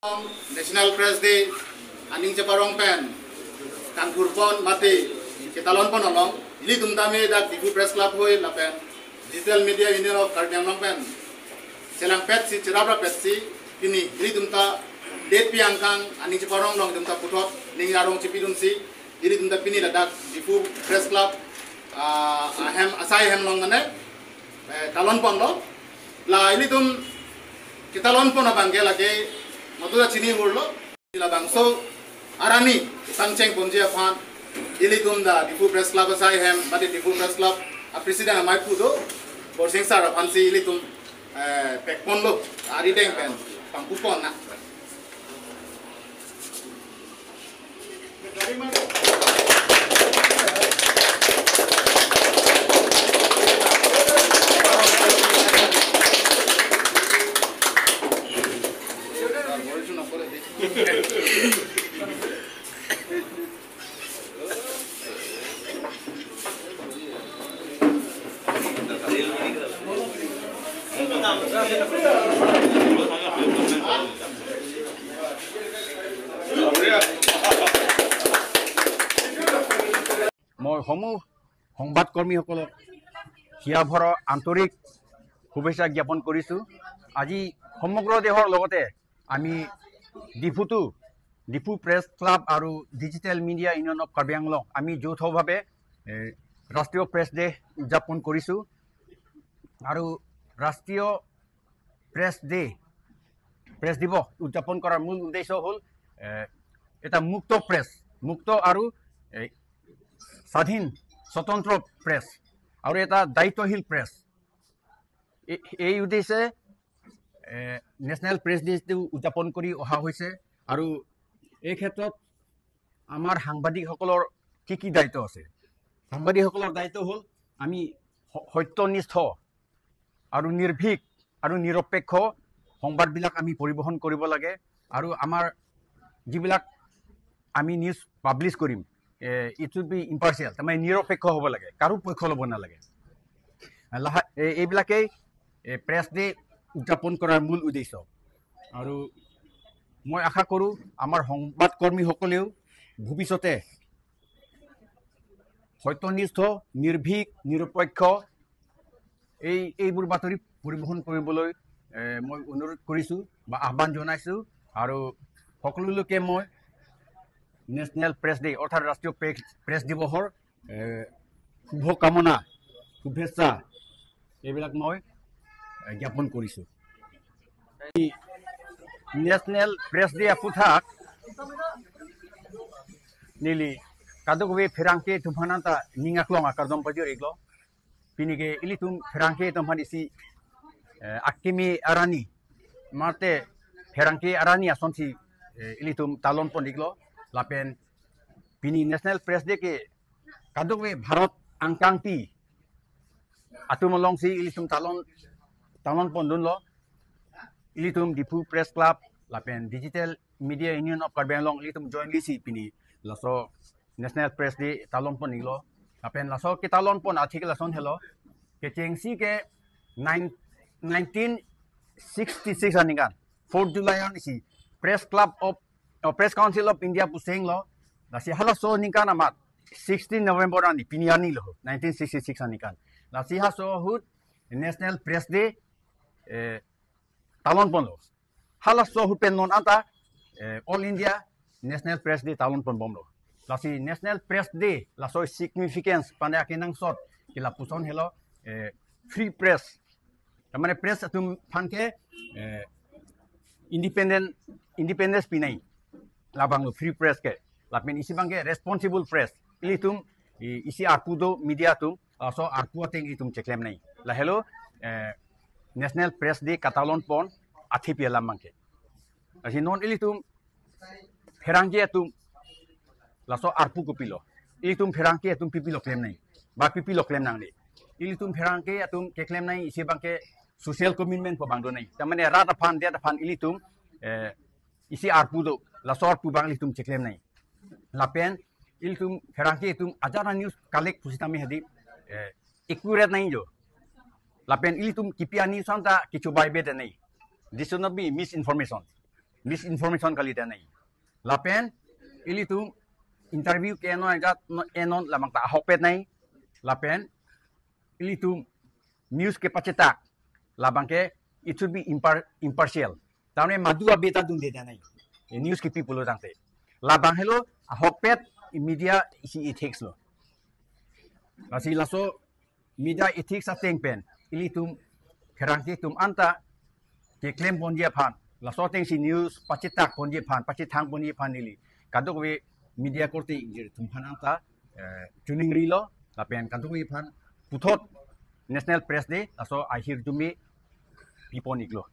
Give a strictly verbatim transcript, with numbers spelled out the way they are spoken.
National Press Day aning cheparong pen kangthurpon mate ketalonpon along ilitum tame dak Diphu Press Club hoi lapen Digital Media Union of Karbi Anglong pen chelangpetsi, cheraprapetsi, pini ilitum ta date pi angkang aning cheparong along ilitum ta puthot ning arong chipidunsi ilitum ta pini ladak Diphu Press Club, ah, ahem, asai ahem along mane, eh, talonponlo. La ilitum ketalonpon abangke lake matu ta chini hurlo. Labangso arni pangchengponji aphan ilitum dak Diphu Press Club asai ahem, mate Diphu Press Club a-president amei pu do, Borsing sir aphansi ilitum, eh, pekponlo, arideng pen pangpupon na. মই সমূহ সংবাদকৰ্মীসকলক হিয়াভৰৰ আন্তৰিক শুভেচ্ছা জ্ঞাপন কৰিছো। আজি সমগ্ৰ দেশৰ লগতে আমি ডিফুতো, ডিফু প্ৰেছ ক্লাব আৰু digital media union of Karbi Anglong, আমি যৌথভাৱে, এ, ৰাষ্ট্ৰীয় প্ৰেছ ডে উদযাপন কৰিছো। আৰু ৰাষ্ট্ৰীয় প্ৰেছ ডে, প্ৰেছ দিৱস উদযাপন কৰাৰ মূল উদ্দেশ্য হ'ল, এ, এটা মুক্ত প্ৰেছ, মুক্ত আৰু, এ, স্বাধীন, স্বতন্ত্ৰ প্ৰেছ আৰু এটা দায়িত্বশীল প্ৰেছ। এ-, এই উদ্দেশ্যে, এ, নেশ্যনেল প্ৰেছ ডেটো উদযাপন কৰি অহা হৈছে। আৰু এই ক্ষেত্ৰত আমাৰ সাংবাদিকসকলৰ কি কি দায়িত্ব আছে? সাংবাদিকসকলৰ দায়িত্ব হ'ল আমি স-, সত্যনিষ্ঠ আৰু নিৰ্ভীক আৰু নিৰপেক্ষ সংবাদবিলাক আমি পৰিৱেশন কৰিব লাগে। আৰু আমাৰ যিবিলাক আমি news publish Karim, A, it should be impartial, তাৰমানে নিৰপেক্ষ হ'ব লাগে, কাৰো পক্ষ ল'ব নালাগে। লাহে-, এ-, এইবিলাকেই, এ, প্ৰেছ ডে উদযাপন কৰাৰ মূল উদ্দেশ্য। আৰু মই আশা কৰোঁ আমাৰ সংবাদকৰ্মীসকলেও ভৱিষ্যতে সত্যনিষ্ঠ, নিৰ্ভীক, নিৰপেক্ষ এই, এইবোৰ বাতৰি পৰিৱেশন কৰিবলৈ, এ, মই অনুৰোধ কৰিছোঁ বা আহ্বান জনাইছোঁ। আৰু সকলো লোকে মই নেশ্যনেল প্ৰেছ ডে অৰ্থাৎ ৰাষ্ট্ৰীয় প্ৰেছ, প্ৰেছ দিৱসৰ, এ, শুভকামনা, শুভেচ্ছা এইবিলাক মই, এ, জ্ঞাপন কৰিছোঁ। এই national press day aphuthak neli kadokave pherangke atum aphan anta ning aklong akardom pajir-iklo. Pini ke ilitum pherangke atum aphan isi, eh, akimi arni, mate pherangke arni asonsi, eh, ilitum talonpon-iklo. Lapen pini National Press Day ke kadokave Bharat angkangpi atum alongsi ilitum talon, talonpondunlo. Ilitum Diphu Press Club lapen Digital Media Union of Karbi Anglong ilitum jointly si pini laso National Press Day talonpon-iklo. Lapen laso ketalonpon atheke lason helo. Kechengsi ke nine, nineteen sixty-six aningkan, fourth July arnisi Press Club of, oh, Press Council of India pu chenglo. Lasi halaso aningkan amat sixteen November arni, pini arni lo, nineteen sixty-six aningkan. Lasi halaso ahut National Press Day, eh, talonponlo. Halaso ahut pen non anta, eh, All India National Press Day talonponbomlo. Lasi National Press Day laso significance pen akenangsot ke lapuson helo, eh, free press. Tamane press atum aphan ke, eh, independent, independence pinai. Labanglo free press ke. Lapen isi abangke responsible press. Ilitum, i-, isi arpu do media atum, laso arpu ateng ilitum cheklemnei. Lahelo, eh, National Press Day katalonpon atheke alam abangke. Lasi non ilitum pherangke atum laso arpu kopilo? Ilitum pherangke atum pipilo klemnei? Ba pipilo klemnangne? Ilitum pherangke atum keklemnei isi abangke social commitment pu abang donei. Tamane rat aphan, det aphan ilitum, eh, isi arpu do, laso arpu abang ilitum cheklemnei. Lapen ilitum pherangke atum ajat a-news collect pusitame hadi, eh, accurate nai jo. Lapen ilitum kipi a-news anta kechobai bedenei. This should not be misinformation. misinformation kalidet nai. Lapen ilitum interview ke non engat non enon labang ta ahokpet nai. Lapen ilitum news kepachetak labang ke it should be impar impartial. Tame madu abe ta dundedet nai. E news kepi pulo tangte. Labang helo ahokpet media isi ethics lo. Lasi laso media ethics ateng pen ilitum pherangke atum anta keklem ponji aphan, laso atengsi news pachetak ponji aphan, pachethang ponji aphan neli kadokave media korte ingjir atum aphan anta eh, chuning rilo, lapen kadokave aphan puthot National Press Day laso ahirjume pipon iklo.